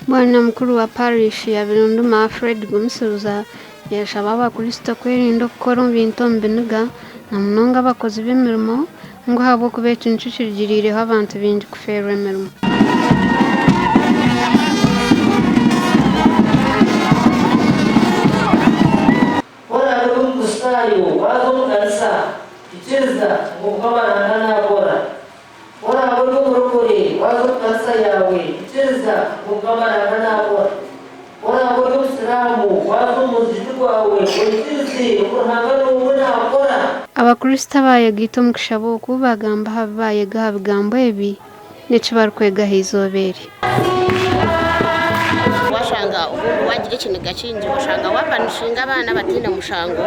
Bwana mukuru wa Parish ya Birunduma, Fred Gumisiriza yashaba abakristo kwerinda okukora ebintu omu biniga na munonga abakozi b'emirimo ngu ahabw'okuba eki nikyo kirugiriireho abantu baingi kufeerwa emirimo. Ku oraabe ori Omukristaayo, waaza omu kanisa, ikiriza ngu Mukama Ruhanga naakora. Ku oraabe ori omurokore, waaza omu kanisa yaawe, ikiriza ngu Mukama Ruhanga naakora. Ku oraabe ori Omusiraamu, waaza omu muzigiti gwawe, oikirize ngu Ruhanga n'omwe naakora. Abakristo abaayegaita omu kushaba oku baagamba aha bi baayega aha bigambo ebi n'eki barikwega aha izooba eri. Washanga obundi wagira ekiniga kingi oshanga wapanishinga abaana abataine mushango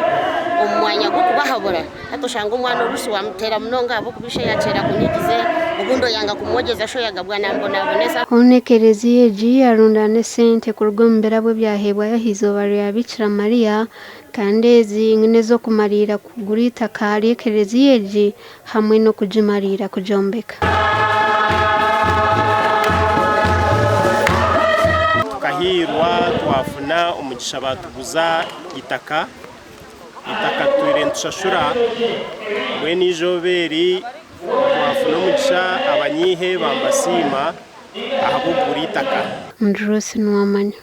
omu mwanya gw'okubahabura. Hati oshanga omwana orusi wamuteera munonga ahabw'okuba ishe yakyera kunyigize, obundi oyanga kumwogyeza sho yagabwa namubonabonesa. Hoona ekereziya egi yarundaana esente kuruga omu birabo ebyaheebwayo aha izooba rya Bikira Maria kandi ezi ngu n'ez'okumariira kugura eitaka ry'ekereziya egi hamwe n'okugimariira kugyombeka. Tukahiirwa twafuna omugisha baatuguza eitaka. Eitaka tutwire nitushashura, mbwenu eizooba eri twafuna omugisha abanyiihe bambasiima ahabw'okugura eitaka. Ndi Ruth Nuwamanya.